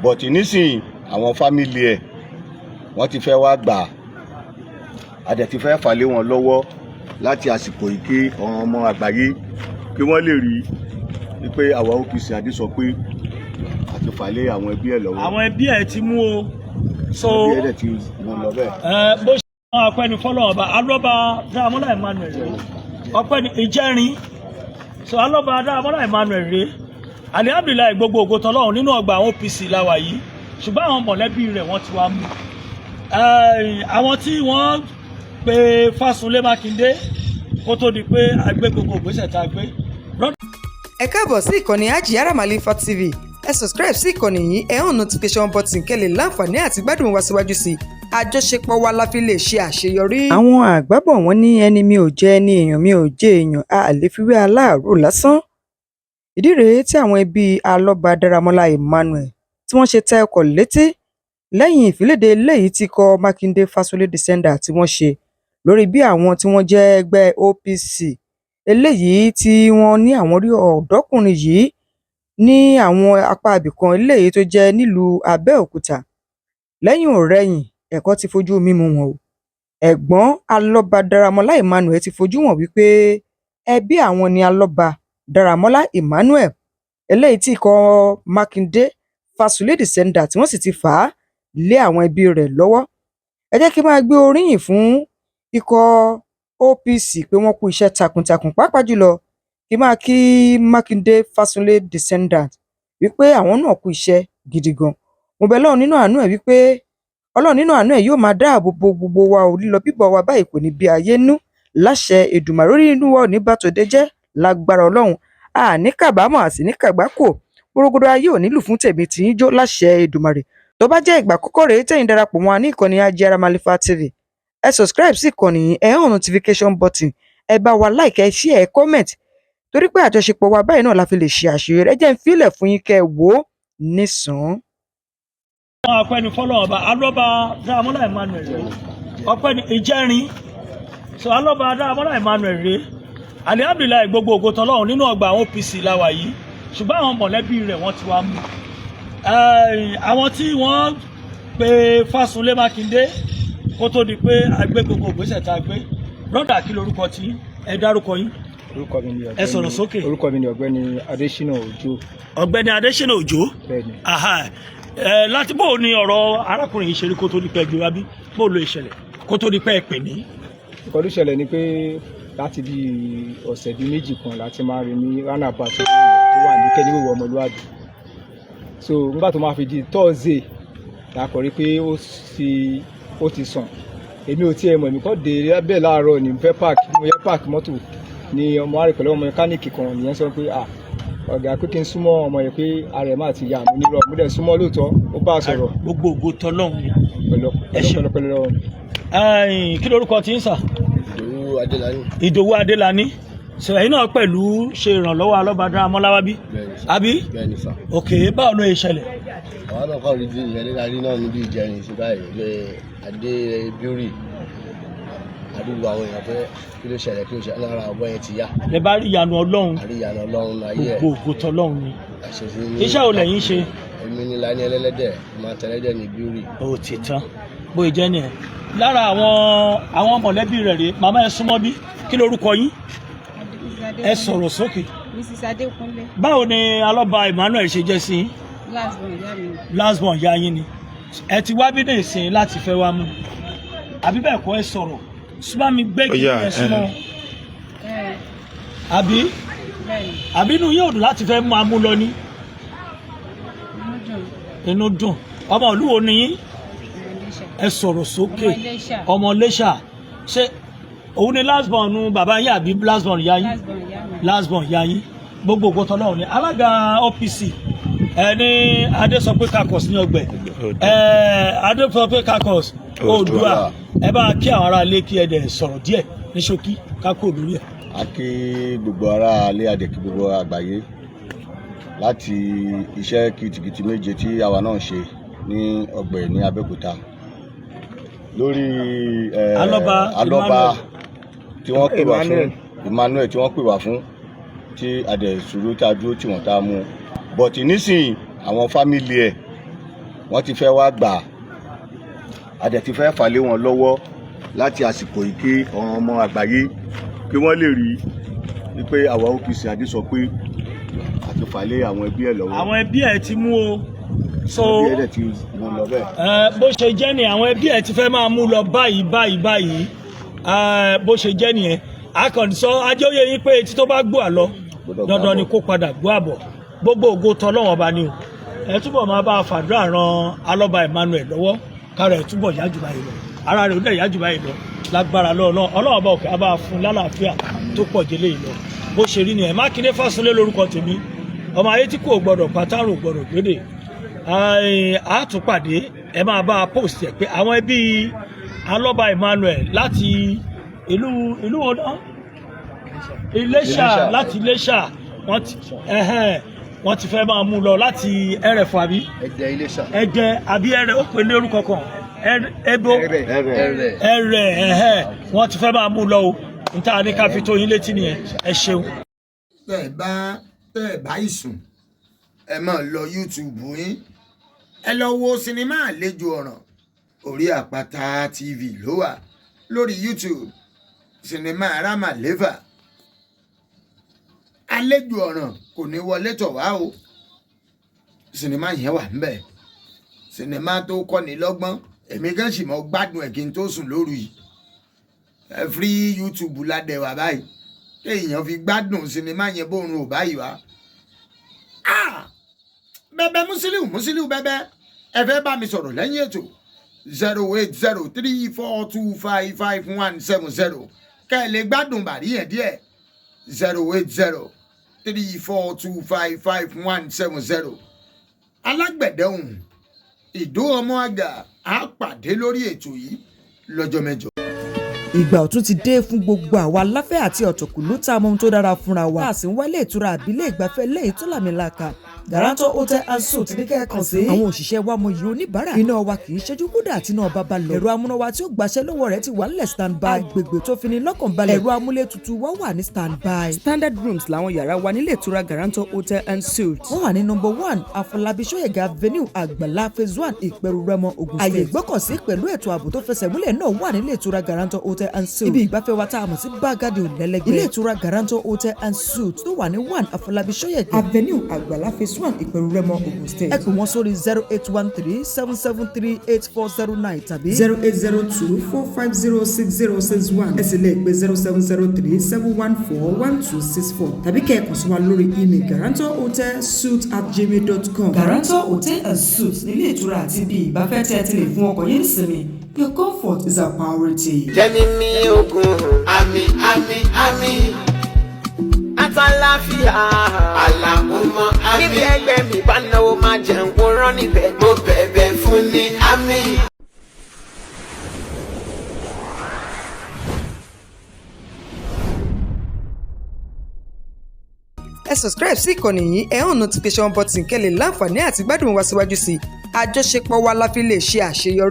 But nísìnyí, àwọn family ẹ̀ wọ́n ti fẹ́ wá gbà á, a dẹ̀ ti fẹ́ fà lé wọn lọ́wọ́ láti àsìkò yìí, kí àwọn ọmọ àgbáyé kí wọ́n lè rí i pé àwa OPC Adé sọ pé a ti fà lé àwọn ẹbí ẹ̀ lọ́wọ́. Àwọn ẹbí ẹ̀ ti mú o, so ẹbí ẹ̀ dẹ̀ ti mú lọ bẹ́ẹ̀. Ẹ bó ṣe máa pẹ́ ní fọlọ́run ọba Alọ́ba Dáramọ́lá Emmanuel rèé. Ọpẹ́ ní ìjẹrin, so Alọ́ba Dáramọ́lá Emmanuel rèé. Alihamdulillahi, gbogbo ògo tọlọ́run. Nínú ọgbà àwọn OPC la wà yìí, ṣùgbọ́n àwọn mọ̀lẹ́bí rẹ̀ wọ́n ti wá mú àwọn tí wọ́n pe Fásunlé Mákindé kó tó di pé a gbé gbogbo ìgbésẹ̀ tá a gbé. Ẹ káàbọ̀ sí ìkànnì Hajiyara Malifa TV. Ẹ subscribe sí ìkànnì yìí, ẹ hàn notification button, kẹ́ lè láǹfààní àti gbádùn wa síwájú sí i. Àjọṣepọ̀ wa la fi lè ṣe àṣeyọrí. Àwọn àgbà bọ̀, wọ́n ní ẹni mi ò jẹ́ ẹni, èèyàn mi ò jẹ́ èèyàn, a lè fi wé aláàárù lásán. Ìdí rèé tí àwọn ẹbí Alọ́ba Dáramọ́lá Emmanuel tí wọ́n ṣe tẹ ọkọ̀ létí lẹ́yìn ìfìlédè eléyìí tí ikọ̀ Mákindé Fásunlé Descendant tí wọ́n ṣe lórí bí àwọn tí wọ́n jẹ́ ẹgbẹ́ OPC eléyìí tí wọ́n ní àwọn rí ọ̀dọ́kùnrin yìí ní àwọn apá ibì kan eléyìí tó jẹ́ nílùú Abẹ́òkúta. Lẹ́yìn-ọ̀-rẹyìn, ẹ̀kọ́ ti fojú mímu wọn o. Ẹ̀gbọ́n Alọ́ba Dáramọ́lá Emmanuel ti fojú hàn wípé ẹbí àwọn ní Alọ́ba Dáramọ́lá Emmanuel eléyìí tí ikọ̀ Mákindé Fásunlé Descendant tí wọ́n sì ti fà á lé àwọn ẹbí rẹ̀ lọ́wọ́. Ẹ jẹ́ kí n máa gbé oríyìn fún ikọ̀ OPC pé wọ́n kú iṣẹ́ takuntakun, pàápàá jùlọ kí n máa kí Mákindé Fásunlé Descendant wípé àwọn náà kú iṣẹ́ gidi gan. Mo bẹ Ọlọ́run nínú àánú ẹ̀ wípé Ọlọ́run nínú àánú ẹ̀ yóò máa dáàbò bo gbogbo wa o. Lílọ bíbọ̀ wa báyìí kò ní bí ayé nú láṣẹ Èdùmàrè. Orí inú wa ò ní bá tòde jẹ́ lágbára Ọlọ́run. Àní kábàámọ̀ àti ní kàgbákò gbòrògbòdò ayé ò nílù fún tèmi tí ń jó láṣẹ Èdùmàrè. Tó bá jẹ́ ìgbà àkọ́kọ́ rèé tẹ̀yin darapọ̀ mọ́ wa ní ìkànnì Ajiara Malifa TV, ẹ subscribe sí ìkànnì yìí, ẹ hàn notification button, ẹ bá wa like, ẹ share, ẹ comment, torí pé àjọṣepọ̀ wa báyìí náà la fi lè ṣe àṣeyọrí. Ẹ jẹ́ ń fílẹ̀ fún yín kẹ́ ẹ wò ó nísàn-án. Ọpẹ́ ní fọlọ́run ọba Alọ́ba Dáramọ́lá Emmanuel rèé. Ọpẹ́ ní ìjẹrin, so Alọ́ba Dáramọ́lá Emmanuel rèé. Alihamdulillahi, gbogbo ògo tọlọ́run. Nínú ọgbà àwọn OPC la wà yìí, ṣùgbọ́n àwọn mọ̀lẹ́bí rẹ̀ wọ́n ti wá mú àwọn tí wọ́n pe Fásunlé Mákindé kó tó di pé a gbé gbogbo ìgbésẹ̀ tá a gbé. Brother, kí lorúkọ tí ẹ dárúkọ yín? Orúkọ mi ni Ẹ sọ̀rọ̀ sókè. Orúkọ mi ni Ọ̀gbẹ́ni Adésínà Òjó. Ọ̀gbẹ́ni Adésínà Òjó. Bẹ́ẹ̀ni. Aha. Ẹ láti bó o ní ọ̀rọ̀ arákùnrin yìí ṣe rí kó tó di pé ẹ gbé wá bí? Bó ló ìṣẹ̀lẹ̀ kó tó di pé ẹ pè mí? Nǹkan tó ṣẹlẹ̀ ni pé láti bí ọ̀sẹ̀ bíi 2 kan láti máa rí ní roundabout tó wà ní Kẹ́niwéwò Ọmọlúwàbí. So nígbà tó máa fi di Thursday, la kọ̀ rí pé ó ti sàn. Èmi ò tiẹ̀ mọ̀. Èmi kọ́ dé bẹ́ẹ̀ láàárọ̀ ní fẹ́ park, mo yẹ park mọ́tò ní ọmọ àrè pẹ̀lú ọmọ mẹkáníìkì kan nìyẹn sọ pé, "Ah, ọ̀gá," pé kí n súnmọ́ ọmọ yẹn, pé ara ẹ̀ máa ti yá. Mo nírọ̀, mo dẹ̀ súnmọ́, lóòótọ́ ó bá a sọ̀rọ̀. Gbogbo ògo tọlọ́run ni. Pẹ̀lú Ẹ ṣeun. pẹ̀lú pẹ̀lú. Ẹ̀yin, kí lorúkọ tí ń sà? Ìdòwú Adélani. Ìdòwú Adélani. Sọ ẹ̀yin náà pẹ̀lú ṣe ìrànlọ́wọ́ Alọ́ba Dáramọ́lá wá bí? Bẹ́ẹ̀ni sà. Àbí? Bẹ́ẹ̀ni sà. Ok, báwo ló ṣe ṣẹlẹ̀? Àwa náà kàn rí bí ìyẹn nígbà rí náà níbi ìjẹrin sí báyìí pé adé bíórì àdúgbò àwọn èèyàn pé kí ló ṣẹlẹ̀, kí ló ṣẹlẹ̀ lára ọ̀bọ yẹn ti yá. Lẹ bá rí ìyanu Ọlọ́run. Àrí ìyanu Ọlọ́run ayé ẹ̀. Gbogbo ògo tọlọ́run ni. Àṣẹ sí ní. Iṣẹ́ wo lẹ̀yin ṣe? Èmi ní Lání Ẹlẹ́lẹ́dẹ̀, máa tẹ̀lẹ́dẹ̀ ní bíórì. Ó ti tán, bóyá jẹ́ nìyẹn. Lára àwọn mọ̀lẹ́bí rẹ̀ rèé. Màmá, ẹ súnmọ́ bí. Kí lorúkọ yín? Ẹ sọ̀rọ̀ sókè. Mrs Adékúnlé. Báwo ni Alọ́ba Emmanuel ṣe jẹ́ sí yín? Last born ìyá mi. Last born ìyá yín ni. Ẹ ti wá bí ní ìsìn láti fẹ́ wá mú, àbí bẹ́ẹ̀ kọ́? Ẹ sọ̀rọ̀, súnmọ́ mi gbé kí Ó yá, ẹ súnmọ́. Ẹ. Àbí? Bẹ́ẹ̀ni. Àbí inú yóò dùn láti fẹ́ mú amú lọ ní? Inú dùn. Inú dùn. Ọmọ ìlú wo ni yín? Ọmọ Iléṣà. Ẹ sọ̀rọ̀ sókè. Ọmọ Iléṣà. Ọmọ Iléṣà. Ṣé òun ni last born bàbá yín àbí last born ìyá yín? Last born ìyá mi. Last born ìyá yín. Gbogbo ògo tọlọ́run ni. Alága OPC ẹ ní Adésọpé Caucus ní ọgbẹ ẹ, Adésọpé Caucus Oòduà, ẹ bá kí àwọn ará ilé, kí ẹ dẹ̀ sọ̀rọ̀ díẹ̀ ní ṣókí ká kúrò lórí ẹ̀. A kí gbogbo ará ilé, a dẹ̀ kí gbogbo àgbáyé láti iṣẹ́ kìtìkìtì méje tí àwa náà ń ṣe ní ọgbẹ̀ ní Abẹ́òkúta lórí Alọ́ba. Alọ́ba. Emmanuel. Tí wọ́n pè wá fún Emmanuel. Emmanuel tí wọ́n pè wá fún, tí a dẹ̀ sùúrù tá a dúró tí wọ́n tá a mú. But nísìnyí, àwọn family ẹ̀ Wọ́n ti fẹ́ wá gbà á, a dẹ̀ ti fẹ́ fà lé wọn lọ́wọ́ láti àsìkò yìí kí àwọn ọmọ àgbáyé kí wọ́n lè rí wípé àwa OPC Adé sọ pé àti fà lé àwọn ẹbí ẹ̀ lọ́wọ́. Àwọn ẹbí ẹ̀ ti mú o, so ẹbí ẹ̀ dẹ̀ ti mú lọ bẹ́ẹ̀. Ẹ, bó ṣe jẹ́ ni àwọn ẹbí ẹ̀ ti fẹ́ máa mú lọ báyìí báyìí báyìí. Ẹ, bó ṣe jẹ́ nìyẹn. Akànṣọ ajóyè yín pé etí tó bá gbọ́ àlọ Gbọ́dọ̀ dandan ni gbàbọ̀. kó padà gbọ́ àbọ̀. Gbogbo ògo tọlọ́wọ́n ọba ni o. Ẹ túbọ̀ máa bá a fàdúrà ran Alọ́ba Emmanuel lọ́wọ́, kára ẹ̀ túbọ̀ yá jù báyìí lọ, ara rẹ̀ ó dẹ̀ yá jù báyìí lọ lágbára lọ́wọ́ náà. Ọlọ́wọ́n ọba òkè á bá a fún lálàáfíà tó pọ̀ jẹ́lé yìí lọ. Bó ṣe rí nìyẹn. Mákindé Fásunlé lórúkọ tèmi, ọmọ ayé tí kò gbọdọ̀ pátárò gbọdọ̀ gbédè. Àtúpàdé, ẹ máa bá a post ẹ pé àwọn ẹbí Alọ́ba Emmanuel láti ìlú wo náà? Iléṣà. Iléṣà. Láti Iléṣà, wọ́n ti ẹhẹ́n, wọ́n ti fẹ́ máa mú lọ láti Ẹrẹ̀fọ̀ àbí Ẹdẹ Iléṣà. Ẹdẹ àbí Ẹrẹ̀, ó pè ní orúkọ kan, Ẹbó. Ẹrẹ. Ẹrẹ̀. Ẹrẹ̀, ẹhẹ́n, wọ́n ti fẹ́ máa mú lọ o. Níta ní ká fi tó yín létí nìyẹn. Ẹ ṣeun. Tẹ́ ẹ bá ìsùn, ẹ máa lọ YouTube yín, ẹ lọ wo sinimá Àlejò Ọ̀ràn. Orí Àpáta TV ló wà lórí YouTube. Sinimá Ramaleva, Àlejò Ọ̀ràn kò ní wọlé tọ̀ wá o. Sinimá yẹn wà ńbẹ̀, sinimá tó kọ́ni lọ́gbọ́n. Èmi gan sì mọ́ gbádùn ẹ̀ kí n tó sùn lóru yìí. Ẹ free YouTube ládẹ wà báyìí, kéèyàn fi gbádùn sinimá yẹn bóun ò báyìí wá. Ah! Bẹ́bẹ́ Musiliu, Musiliu bẹ́bẹ́, ẹ fẹ́ bá mi sọ̀rọ̀ lẹ́yìn ètò, 08034255170. Kẹ́ ẹ lè gbádùn bàrí yẹn díẹ̀, 08034255170. Alágbẹ̀dẹ ohùn ìdó ọmọ àgà, á pàdé lórí ètò yìí lọ́jọ́ mẹ́jọ. Ìgbà ọ̀tun ti dé fún gbogbo àwa aláfẹ́ àti ọ̀tọ̀kùlú tá a mọ ohun tó dára fúnra wa. A sì ń wálé ìtura àbílẹ̀ ìgbafẹ́ lẹ́yìn tó làmìlaka. Garanto Hotel and Suites ní kẹ́ẹ̀kan sí. Àwọn òṣìṣẹ́ wa mọ iyì oníbàárà. Iná wa kì í ṣẹ́jú kódà tí iná bá bá lọ. Ẹ̀rọ amúnáwá tí ó gbaṣẹ́ lọ́wọ́ rẹ̀ ti wà nílẹ̀ stand by. Agbègbè tó fini lọ́kàn balẹ̀. Ẹ̀rọ amúlétutù wa wà ní stand by. Standard rooms làwọn yàrá wa nílé ìtura Garanto Hotel and Suites. Wọ́n wà ní number 1 Afọlábí Ṣóyẹ̀gà Avenue, Àgbàlá Phase 1, Ìpẹ̀rù Rẹ́mọ, Ògùn State. Àyè ìgbọ́kọ̀sí pẹ̀lú ètò ààbò tó fẹsẹ̀ múlẹ̀ náà wà nílé ìtura Garanto Hotel and Suites. Ibi ìgbafẹ́ wa tá a mọ̀ sí Bágádì ò lẹ́lẹ́gbẹ́. Ilé ìtura Garanto Hotel and Suites tó wà ní 1 Afọlábí Ṣóyẹ̀gà Avenue, Àgbàlá Phase 1, Ìpẹ̀rù Rẹ́mọ, Ògùn State. Ẹ pè wọ́n sórí 08137738409 tàbí 08024506061. Ẹ sì lè pè 07037141264 tàbí kẹ́ ẹ kàn sí wa lórí email garantohotelsuites@gmail.com. Garanto Hotel and Suites nílé ìtura àti ibi ìgbafẹ́ tẹ́ ẹ ti lè fún ọkọ̀ yín nísinmi. Your comfort is our priority. Jẹ́mi mi ogun. Àmín, àmín, àmín. Àtàláfíà. Àlàkùnmọ́ àmín. Níbi ẹgbẹ́ mi bá náwó máa jẹun kó rán níbẹ̀. Mo bẹ̀bẹ̀ fún ní àmín. Ẹ subscribe sí ìkànnì yìí, ẹ hàn notification button, kẹ́ lè láǹfààní àti gbádùn wa síwájú sí i. Àjọṣepọ̀ wa la fi lè ṣe àṣeyọrí.